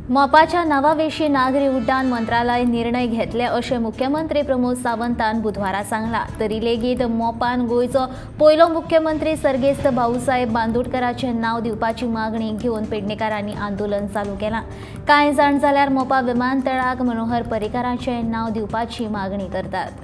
मोपाच्या नांवाविशीं नागरी उड्डाण मंत्रालय निर्णय घेतले अशें मुख्यमंत्री प्रमोद सावंतान बुधवारा सांगला। तरी लेगीत मोपान गोंयचो पयलो मुख्यमंत्री सर्गेस्त भाऊसाहेब बांदोडकराचें नांव दिवपाची मागणी घेवन पेडणेकारांनी आंदोलन चालू केलां। कांय जाण जाल्यार मोपा विमानतळाक मनोहर पर्रीकाराचें नांव दिवपाची मागणी करतात।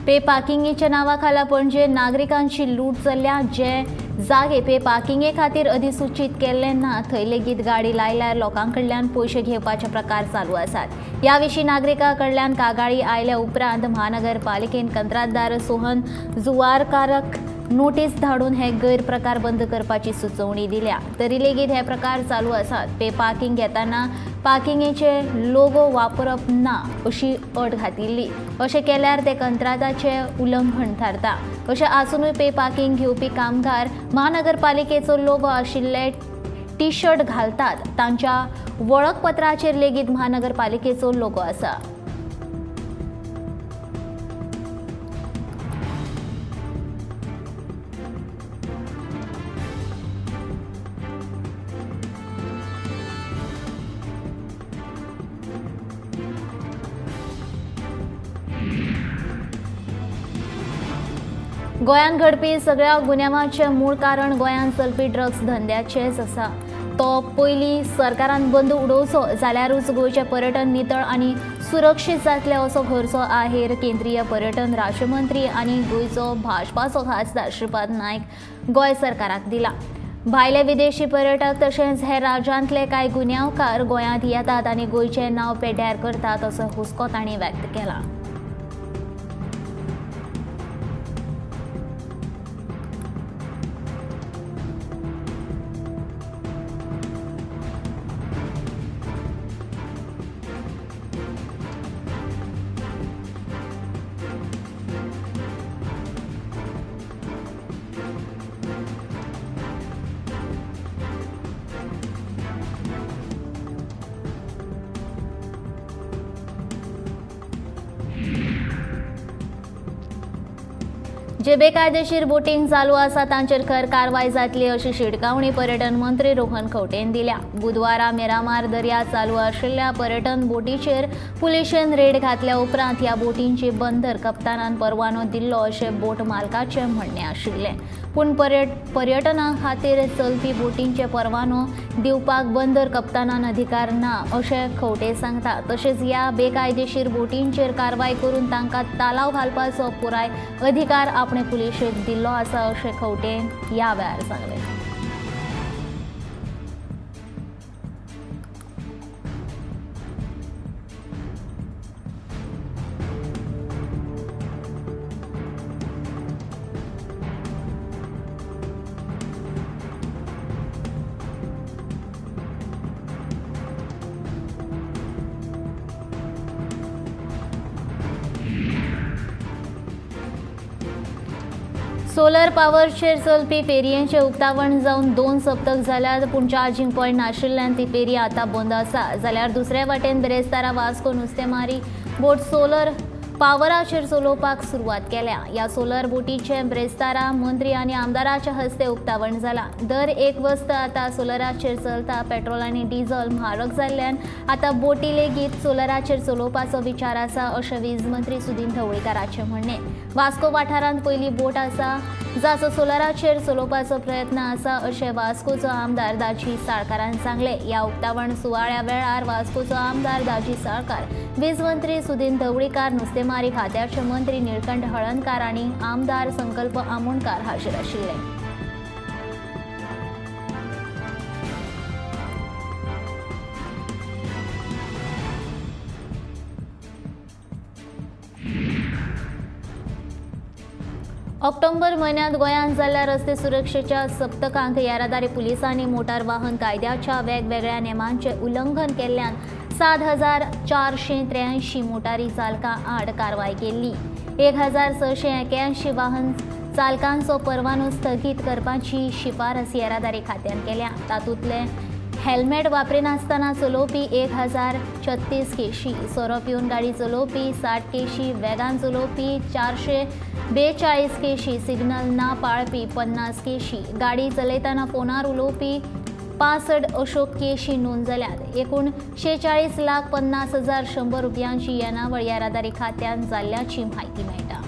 पे पार्किंगेच्या नावाखाला पणजे नागरिकांची लूट चल्ल्या। जे जागे पे पार्किंगे खातीर अधिसूचित केल्ले ना थंय लेगीत गाडी लायल्यार लोकां कडल्यान पयशे घेवपाचे प्रकार चालू आसात। ह्या विशीं नागरिकां कडल्यान कागाळी आयल्या उपरांत महानगरपालिकेन कंत्राटदार सोहन जुवारकारक नोटीस धाडून हे गैरप्रकार बंद करपाची सुचोवणी दिल्या। तरी लेगीत हे प्रकार चालू आसात। पे पार्किंग घेतना पार्किंगेचे लोगो वापरप ना अशी अट घातिल्ली। अशें केल्यार ते कंत्राटाचें उल्लंघन थारता। अशें आसुनूय पे पार्किंग घेवपी कामगार महानगरपालिकेचो लोगो आशिल्ले टी शर्ट घालतात। तांच्या वळखपत्राचेर लेगीत महानगरपालिकेचो लोगो आसा। गोंयांत घडपी सगळ्या गुन्यांवाचें मूळ कारण गोंयांत चलपी ड्रग्स धंद्याचेंच आसा। तो पयलीं सरकारान बंद उडोवचो जाल्यारूच गोंयचें पर्यटन नितळ आनी सुरक्षीत जातलें असो घरचो आहेर केंद्रीय पर्यटन राज्यमंत्री आनी गोंयचो भाजपाचो खासदार श्रीपाद नायक गोंय सरकाराक दिला। भायले विदेशी पर्यटक तशेंच हेर राज्यांतले कांय गुन्यांवकार गोंयांत येतात आनी गोंयचें नांव पेड्ड्यार करतात असो हुस्को तांणी व्यक्त केला। जे बेकायदेशीर बोटींग चालू आसा तांचेर खर कारवाय जातली अशी शिटकावणी पर्यटन मंत्री रोहन खंवटेन दिल्या। बुधवारा मिरामार दर्या चालू आशिल्ल्या पर्यटन बोटीचेर पुलिशेन रेड घातल्या उपरांत ह्या बोटींची बंदर कप्तानान परवानो दिल्लो अशें बोट मालकाचें म्हणणें आशिल्लें। पूण पर्यटना खातीर चलपी बोटींचे परवानो दिवपाक बंदर कप्तानान अधिकार ना अशें खंवटे सांगता। तशेंच ह्या बेकायदेशीर बोटींचेर कारवाय करून तांकां तालाव घालपाचो पुराय अधिकार आपणे पुलिशेक दिल्लो आसा अशें खंवटेन ह्या वेळार सांगलें। सोलर पावरचेर चलपी फेरयेंचें उक्तावण जावन 2 सप्तक जाल्यार पूण चार्जींग पॉयंट नाशिल्ल्यान ती फेरी आतां बंद आसा। जाल्यार दुसरे वाटेन बिरेस्तारा वास्को नुस्तेमारी बोट सोलर पावराचेर चलोवपाक सुरवात केल्या। ह्या सोलर बोटीचें बिरेस्तारा मंत्री आनी आमदाराच्या हस्ते उक्तावण जालां। दर एक वस्त आतां सोलराचेर चलता। पेट्रोल आनी डिझल म्हारग जाल्ल्यान आतां बोटी लेगीत सोलराचेर चलोवपाचो विचार आसा अशें वीज मंत्री सुदीन ढवळीकाराचें म्हणणें। वास्को वाठारांत पयली बोट आसा जाचो सोलराचेर चलोवपाचो प्रयत्न आसा अशें वास्कोचो आमदार दाजी साळकारान सांगलें। ह्या उक्तावण सुवाळ्या वेळार वास्कोचो आमदार दाजी साळकार, वीज मंत्री सुदीन ढवळीकार, नुस्तेमारी खात्याचे मंत्री निळकंठ हळणकार आनी आमदार संकल्प आमोणकार हाजीर आशिल्ले। ऑक्टोबर म्हयन्यांत गोंयांत जाल्ल्या रस्ते सुरक्षेच्या सप्तकांक येरादारी पुलिसांनी मोटार वाहन कायद्याच्या वेगवेगळ्या नेमांचें उल्लंघन केल्ल्यान 7483 मोटारी चालकां आड कारवाय केल्ली. 1681 वाहन चालकांचो परवानो स्थगीत करपाची शिफारस येरादारी खात्यान केल्या. तातूंतले हेल्मेट वापरिनासतना चलोवपी 1036 केशी, सोरो पिवन गाडी चलोवपी 60 केशी, वेगान चलोवपी 442 केशी, सिग्नल ना पाळपी 50 केशी, गाडी चलयतना फोनार उलोवपी 65 अश्यो केशी नोंद जाल्यात. एकूण 46,50,100 रुपयांची येणावळ येरादारी खात्यान जाल्ल्याची म्हायती मेळटा.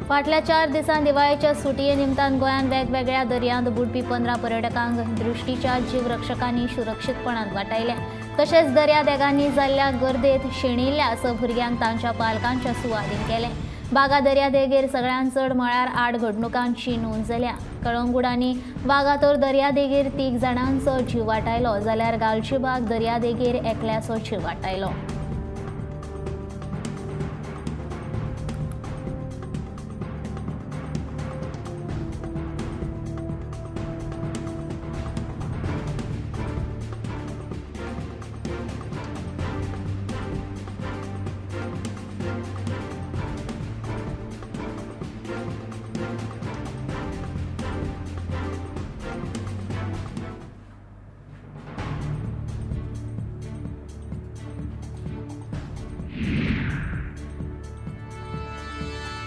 फाटल्या 4 दिसांत दिवाळेच्या सुटये निमतान गोंयांत वेगवेगळ्या दर्यांत बुडपी 15 पर्यटकांक दृश्टीच्या जीवरक्षकांनी सुरक्षीतपणान वाटायले. तशेंच दर्यादेगांनी जाल्ल्या गर्देत शेणिल्ल्या 6 भुरग्यांक तांच्या पालकांच्या सुवादीन केले. बागा दर्यादेगेर सगळ्यांत चड म्हळ्यार 8 घडणुकांची नोंद जाल्या. कळंगूट आनी वागातोर दर्यादेगेर 3 जाणांचो जीव वाटायलो, जाल्यार गालजीबाग दर्यादेगेर एकल्याचो जीव वाटायलो.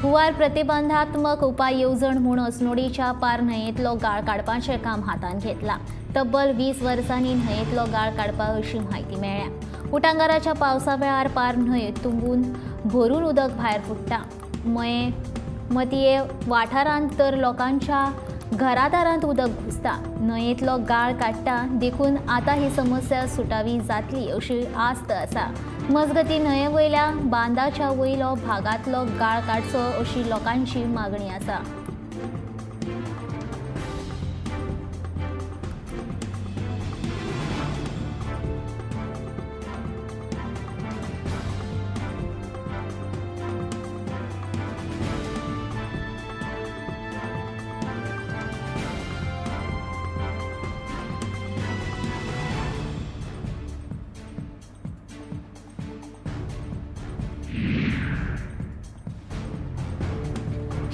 हुंवार प्रतिबंधात्मक उपाय येवजण म्हूण अस्नोडीच्या पार न्हंयेंतलो गाळ काडपाचें काम हातांत घेतलां. तब्बल 20 वर्सांनी न्हंयेंतलो गाळ काडपा अशी म्हायती मेळ्ळ्या. उटांगाराच्या पावसा वेळार पार न्हंय तुंबून भरून उदक भायर फुट्टा. मयें मतये वाठारांत तर लोकांच्या घरादारांत उदक घुसता. न्हंयेंतलो गाळ काडटा देखून आतां ही समस्या सुटावी जातली अशी आस्त आसा. मजगती न्हंये वयल्या बांदाच्या वयलो भागांतलो गाळ काडचो अशी लोकांची मागणी आसा.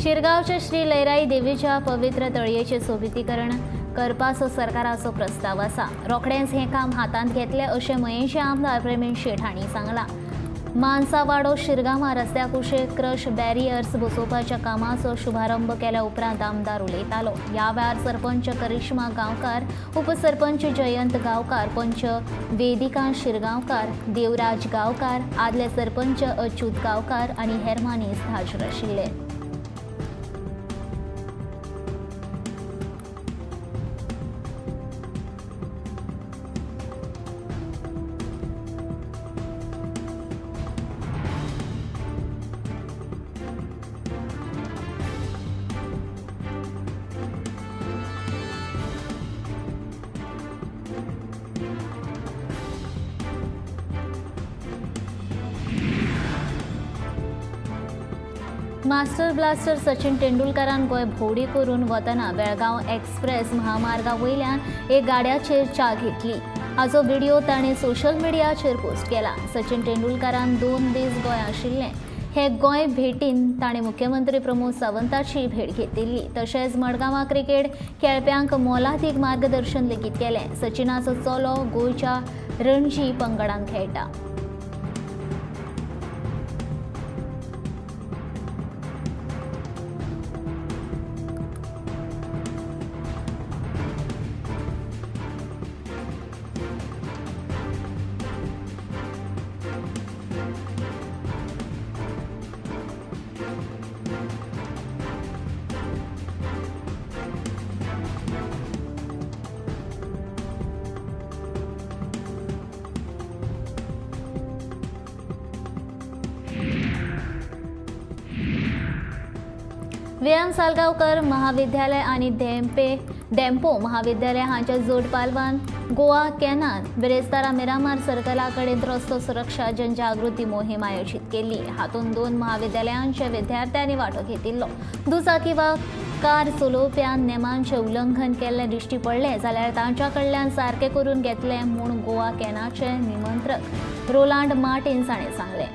शिरगांवच्या श्री लैराई देवीच्या पवित्र तळयेचें सोबितीकरण करपाचो सरकाराचो प्रस्ताव आसा. रोखडेंच हें काम हातांत घेतलें अशें मयेंचे आमदार प्रवीण शेट हांणी सांगलां. मानसावाडो शिरगांवां रस्त्या कुशीक क्रश बॅरियर्स बसोवपाच्या कामाचो शुभारंभ केल्या उपरांत आमदार उलयतालो. ह्या वेळार सरपंच करिश्मा गांवकार, उपसरपंच जयंत गांवकार, पंच वेदिका शिरगांवकार, देवराज गांवकार, आदले सरपंच अच्युत गांवकार आनी हेर मानेस्त हाजीर आशिल्ले. मास्टर ब्लास्टर सचिन तेंडुलकरान गोंय भोंवडी करून वतना बेळगांव एक्सप्रेस महामार्गा वयल्यान एक गाड्याचेर च्या घेतली. हाचो व्हिडिओ ताणें सोशल मिडियाचेर पोस्ट केला. सचिन तेंडुलकरान 2 दीस गोंय आशिल्लें. हे गोंय भेटीन ताणें मुख्यमंत्री प्रमोद सावंताची भेट घेतिल्ली. तशेंच मडगांवां क्रिकेट खेळप्यांक मोलादीक मार्गदर्शन लेगीत केलें. सचिनाचो चलो गोंयच्या रणजी पंगडान खेळटा. व्ही.एम. सालगांवकर महाविद्यालय आनी धेंपो महाविद्यालय हांच्या जोड पालवान गोवा कॅनान बिरेस्तारा मिरामार सर्कला कडेन रस्तो सुरक्षा जनजागृती मोहीम आयोजीत केल्ली. हातूंत 2 महाविद्यालयांच्या विद्यार्थ्यांनी वांटो घेतिल्लो. दुचाकी वा कार चलोवप्यान नेमांचें उल्लंघन केल्लें दिश्टी पडलें जाल्यार तांच्या कडल्यान सारकें करून घेतलें म्हूण गोवा कॅनाचे निमंत्रक रोलांड मार्टिन्स हाणें सांगलें.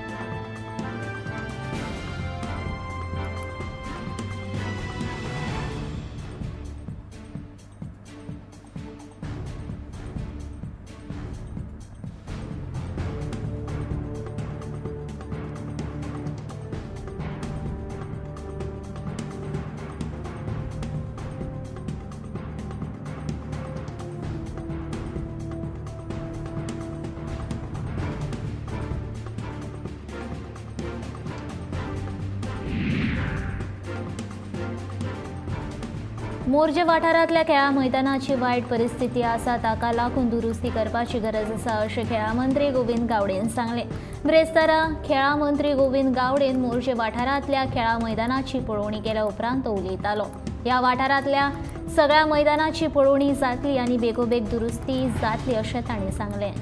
मोरजे वाठारांतल्या खेळां मैदानाची वायट परिस्थिती आसा, ताका लागून दुरुस्ती करपाची गरज आसा अशें खेळां मंत्री गोविंद गावडेन सांगलें. बिरेस्तारा खेळां मंत्री गोविंद गावडेन मोरजे वाठारांतल्या खेळां मैदानाची पळोवणी केल्या उपरांत तो उलयतालो. ह्या वाठारांतल्या सगळ्या मैदानाची पळोवणी जातली आनी बेगोबेग दुरुस्ती जातली अशें तांणी सांगलें.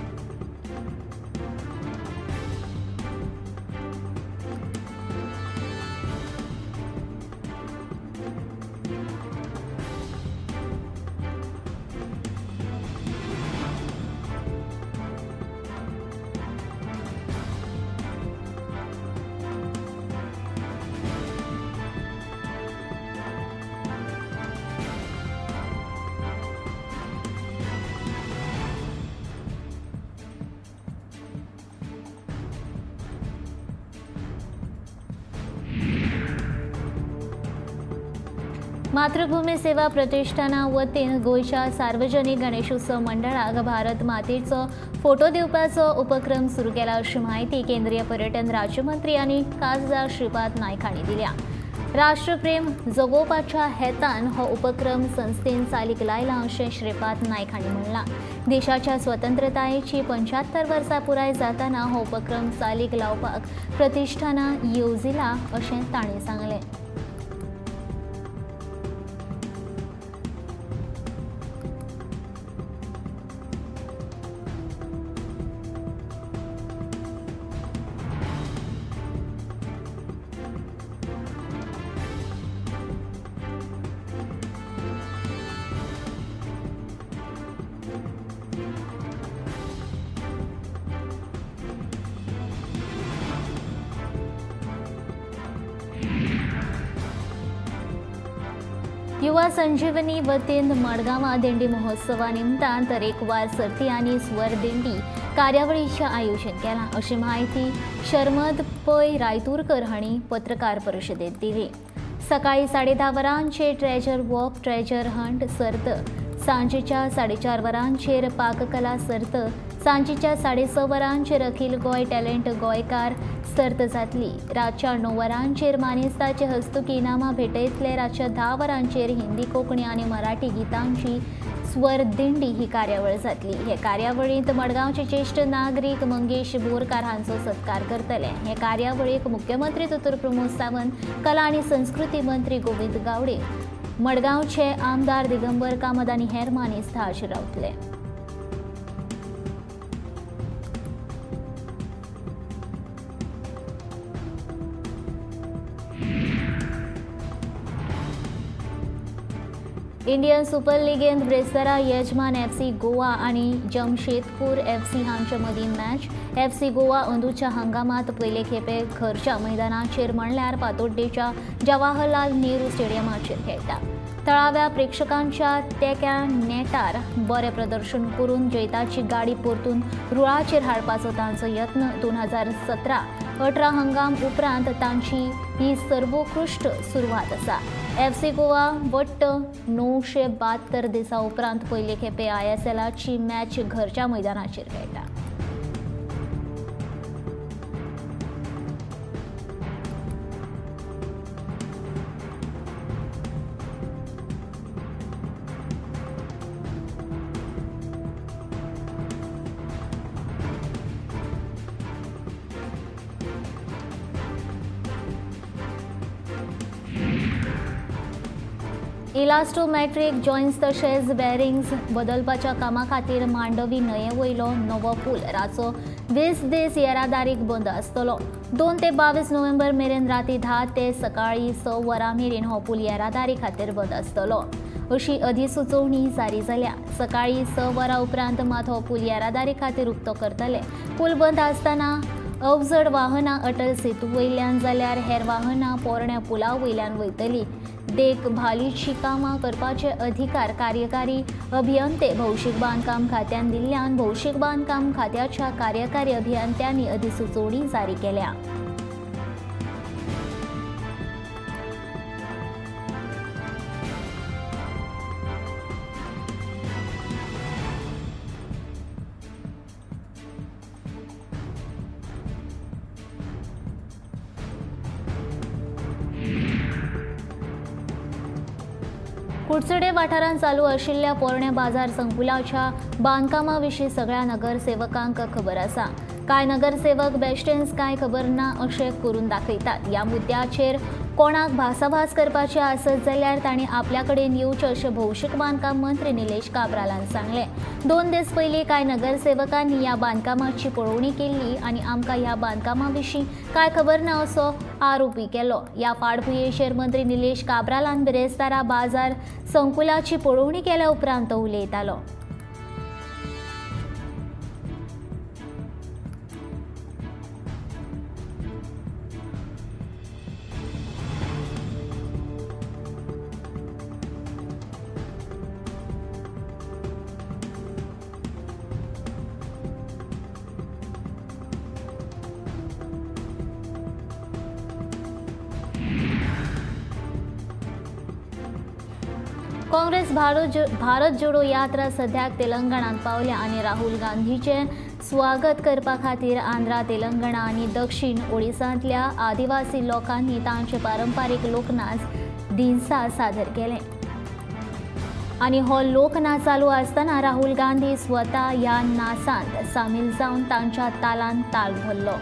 मातृभूमी सेवा प्रतिष्ठाना वतीन गोंयच्या सार्वजनिक गणेशोत्सव मंडळाक भारत मातेचो फोटो दिवपाचो उपक्रम सुरू केला अशी म्हायती केंद्रीय पर्यटन राज्यमंत्री आनी खासदार श्रीपाद नायक हांणी दिल्या. राष्ट्रप्रेम जगोवपाच्या हेतान हो उपक्रम संस्थेन चालीक लायला अशें श्रीपाद नायक हांणी म्हणलां. देशाच्या स्वतंत्रतायेची 75 वर्सां पुराय जातना हो उपक्रम चालीक लावपाक प्रतिष्ठाना येवजिला अशें तांणी सांगलें. युवा संजीवनी वतीन मडगांवां दिंडी महोत्सवा निमतान तरेकवार सर्ती आनी स्वर दिंडी कार्यावळीचें आयोजन केलां अशी म्हायती शर्मद पै रायतूरकर हांणी पत्रकार परिशदेंत दिली. सकाळी 10:30 वरांचेर ट्रेजर वॉक ट्रेजर हंट सर्त, सांजेच्या 4:30 वरांचेर पाककला सर्त, सांजेच्या 6:30 वरांचेर अखिल गोंय टॅलेंट गोंयकार सर्त जातली. रातच्या 9 वरांचेर मानेस्ताचे हस्तुकी इनामां भेटयतले. रातच्या 10 वरांचेर हिंदी, कोंकणी आनी मराठी गितांची स्वर दिंडी ही कार्यावळ जातली. हे कार्यावळींत मडगांवचे ज्येश्ठ नागरीक मंगेश बोरकार हांचो सत्कार करतले. हे कार्यावळीक मुख्यमंत्री दोतोर प्रमोद सावंत, कला आनी संस्कृती मंत्री गोविंद गावडे, मडगांवचे आमदार दिगंबर कामत आनी हेर मानेस्त हाजीर रावतले. इंडियन सुपर लिगेंत ब्रेस्तारा येजमान एफसी गोवा आनी जमशेदपूर एफसी हांचे मदीं मॅच. एफसी गोवा अंदूच्या हंगामांत पयले खेपे घरच्या मैदानाचेर म्हणल्यार पातोड्डेच्या जवाहरलाल नेहरू स्टेडियमाचेर खेळटा. थळाव्या प्रेक्षकांच्या तेंक्या नेटार बरें प्रदर्शन करून जैताची गाडी परतून रुळाचेर हाडपाचो तांचो यत्न. 2017-18 हंगाम उपरांत तांची ही सर्वोत्कृश्ट सुरवात आसा. एफसी गोवा वट्ट 972 दिसां उपरांत पयले खेपे आयएसएलाची मॅच घरच्या मैदानाचेर खेळटा. इलास्टोमॅट्रीक जॉयंट्स तशेंच बॅरिंग्स बदलपाच्या कामा खातीर मांडवी न्हंये वयलो नवो पूल रातचो 20 दीस येरादारीक बंद आसतलो. 2 ते 22 नोव्हेंबर मेरेन राती 10 ते सकाळी 6 वरां मेरेन हो पूल येरादारी खातीर बंद आसतलो अशी अधिसुचोवणी जारी जाल्या. सकाळी 6 वरां उपरांत मात हो पूल येरादारी खातीर उक्तो करतले. पूल बंद आसतना अवजड वाहनां अटल सेतू वयल्यान जाल्यार हेर वाहनां पोरण्या पुला वयल्यान वयतली. देखभालीची कामां करपाचे अधिकार कार्यकारी अभियंते भौशीक बांदकाम खात्यान दिल्ल्यान भौशीक बांदकाम खात्याच्या कार्यकारी अभियंत्यांनी अधिसुचोवणी जारी केल्या. कुडचडे वाठारांत चालू आशिल्ल्या पोरण्या बाजार संकुलाच्या बांदकामा विशीं सगळ्या नगरसेवकांक खबर आसा. कांय नगरसेवक बेश्टेंच कांय खबर ना अशें करून दाखयतात. ह्या मुद्द्याचेर कोणाक भासाभास करपाची आसत जाल्यार तांणी आपल्या कडेन येवचें अशें भौशीक बांदकाम मंत्री निलेश काब्रालान सांगलें. 2 दीस पयलीं कांय नगरसेवकांनी ह्या बांदकामाची पळोवणी केल्ली आनी आमकां ह्या बांदकामा विशीं कांय खबर ना असो आरोपी केलो. ह्या फाटभुंयेचेर मंत्री निलेश काब्रालान बिरेस्तारा बाजार संकुलाची पळोवणी केल्या उपरांत तो उलयतालो. काँग्रेस भारत जोडो यात्रा सद्याक तेलंगणांत पावल्या आनी राहुल गांधीचें स्वागत करपा खातीर आंध्रा, तेलंगणा आनी दक्षिण ओडिसांतल्या आदिवासी लोकांनी तांचे पारंपारीक लोकनाच दिनसा सादर केले. आनी हो लोकनाच चालू आसतना राहुल गांधी स्वता ह्या नाचांत सामील जावन तांच्या तालान ताल भरलो.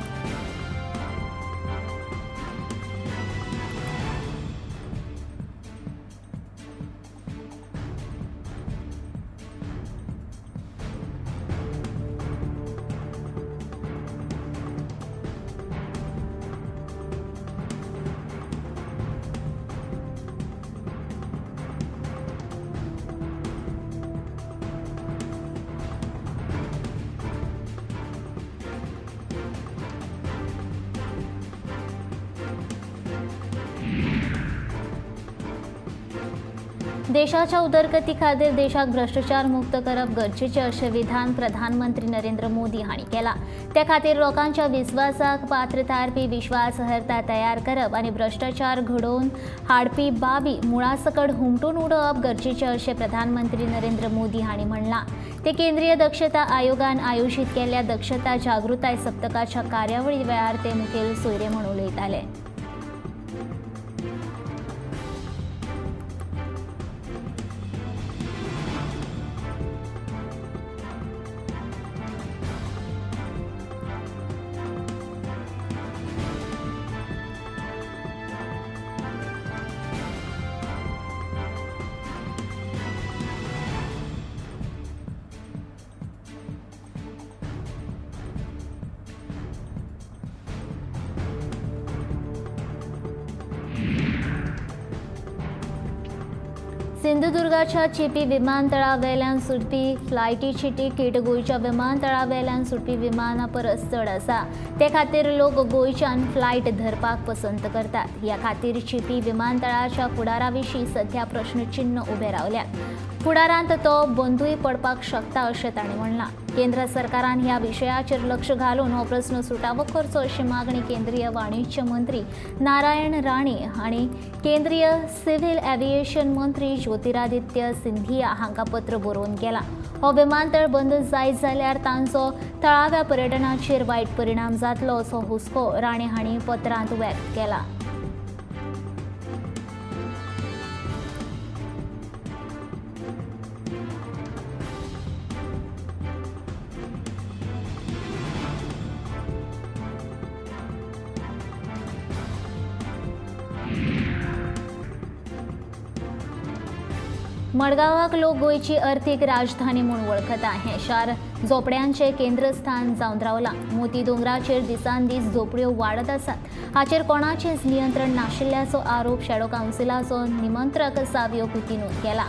देशाच्या उदरगती खातीर देशाक भ्रश्टाचार मुक्त करप गरजेचें अशें विधान प्रधानमंत्री नरेंद्र मोदी हांणी केलां. त्या खातीर लोकांच्या विस्वासाक पात्र थारपी विश्वासार्हता तयार करप आनी भ्रश्टाचार घडोवन हाडपी बाबी मुळासकट हुमटून उडोवप गरजेचें अशें प्रधानमंत्री नरेंद्र मोदी हांणी म्हणलां. ते केंद्रीय दक्षता आयोगान आयोजीत केल्ल्या दक्षता जागृताय सप्तकाच्या कार्यावळी वेळार ते मुखेल सोयरे म्हूण उलयताले. सिंधुदुर्गाच्या चिपी विमानतळावेल्यान सुटपी फ्लायटीची तिकीट गोंयच्या विमानतळावेल्यान सुटपी विमाना परस चड आसा. ते खातीर लोक गोंयच्यान फ्लायट धरपाक पसंत करतात. ह्या खातीर चिपी विमानतळाच्या फुडारा विशीं सध्या प्रश्नचिन्न उबे रावल्यात. फुडारांत तो बंदूय पडपाक शकता अशें तांणी म्हणलां. केंद्र सरकारान ह्या विशयाचेर लक्ष घालून हो प्रस्न सुटावो करचो अशी मागणी केंद्रीय वाणिज्य मंत्री नारायण राणे हांणी केंद्रीय सिव्हिल एव्हिएशन मंत्री ज्योतिरादित्य सिंधिया हांकां पत्र बरोवन केलां. हो विमानतळ बंद जायत जाल्यार तांचो थळाव्या पर्यटनाचेर वायट परिणाम जातलो असो हुस्को राणे हांणी पत्रांत व्यक्त केला. मडगांवाक लोक गोंयची अर्थीक राजधानी म्हूण वळखता. हें शार झोपड्यांचें केंद्रस्थान जावन रावलां. मोती दोंगराचेर दिसान दीस झोपड्यो वाडत आसात. हाचेर कोणाचेंच नियंत्रण नाशिल्ल्याचो आरोप शॅडो कावन्सिलाचो निमंत्रक सावियो कुतिन्होन केला.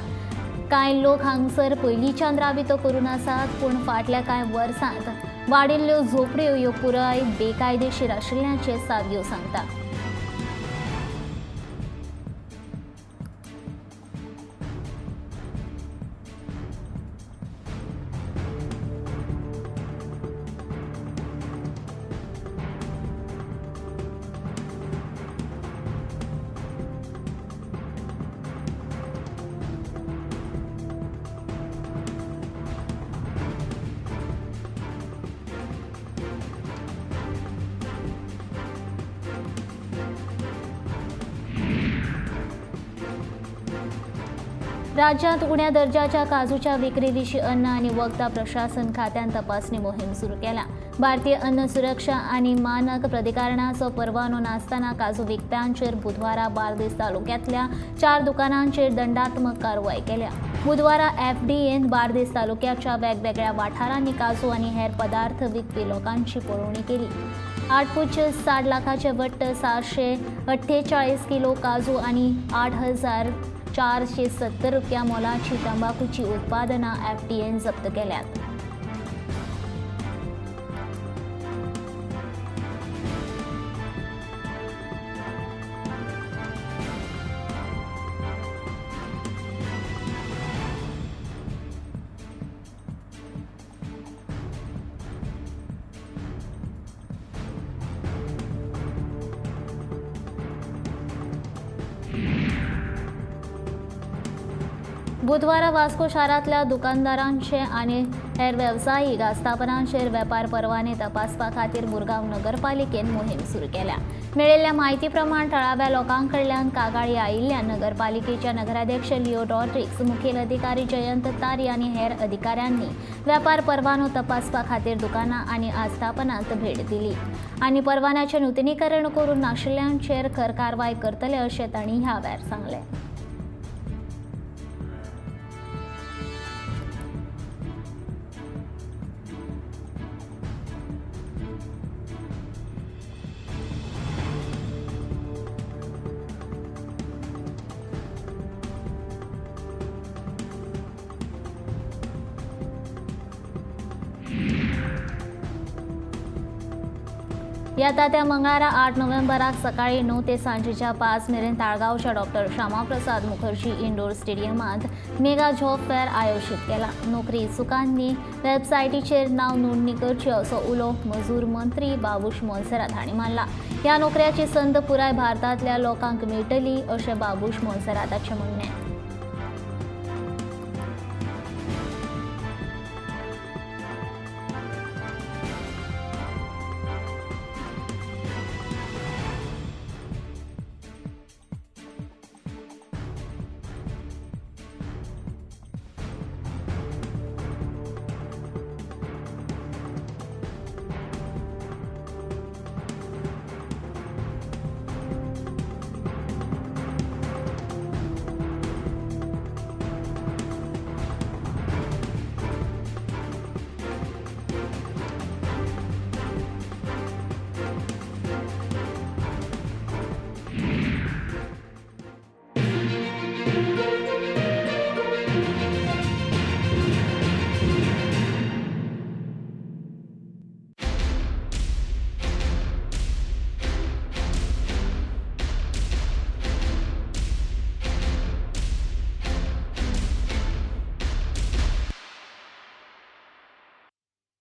कांय लोक हांगसर पयलींच्यान राबितो करून आसात, पूण फाटल्या कांय वर्सांत वाडिल्ल्यो झोपड्यो ह्यो पुराय बेकायदेशीर आशिल्ल्याचें सावियो सांगता. राज्यांत उण्या दर्जाच्या काजूच्या विक्री विशीं अन्न आनी वखदां प्रशासन खात्यान तपासणी मोहीम सुरू केल्या. भारतीय अन्न सुरक्षा आनी मानक प्राधिकरणाचो परवानो नासतना काजू विकप्यांचेर बुधवारा बार्देस तालुक्यांतल्या 4 दुकानांचेर दंडात्मक कारवाय केल्या. बुधवारा एफडीएन बार्देस तालुक्याच्या वेगवेगळ्या वाठारांनी काजू आनी हेर पदार्थ विकपी लोकांची पळोवणी केली. 8.60 लाखाचे वट्ट 748 किलो काजू आनी 8,470 रुपया मोलाची तंबाखूची उत्पादनां एफडीएन जप्त केल्यात. बुधवारा वास्को शारांतल्या दुकानदारांचे आनी हेर वेवसायीक आस्थापनांचेर वेपार परवाने तपासपा खातीर मुरगांव नगरपालिकेन मोहीम सुरू केल्या. मेळिल्ल्या म्हायती प्रमाण थळाव्या लोकां कडल्यान कागाळी आयिल्ल्यान नगरपालिकेच्या नगराध्यक्ष लिओ रॉड्रिग्स, मुखेल अधिकारी जयंत तारी आनी हेर अधिकाऱ्यांनी वेपार परवानो तपासपा खातीर दुकानां आनी आस्थापनांत भेट दिली आनी परवान्याचें नुतनीकरण करून नाशिल्ल्यांचेर खर कारवाय करतले अशें तांणी ह्या वेळार सांगलें. येता त्या मंगळारा 8 नोव्हेंबराक सकाळी 9 ते सांजेच्या 5 मेरेन ताळगांवच्या डॉक्टर श्यामाप्रसाद मुखर्जी इंडोर स्टेडियमांत मेगा जॉब फेअर आयोजीत केला. नोकरी इत्सुकांनी वेबसायटीचेर नांव नोंदणी करची असो उलो मजूर मंत्री बाबूश मोन्सेरात हांणी मारला. ह्या नोकऱ्याची संद पुराय भारतांतल्या लोकांक मेळटली अशें बाबूश मोन्सेराताचें म्हणणें.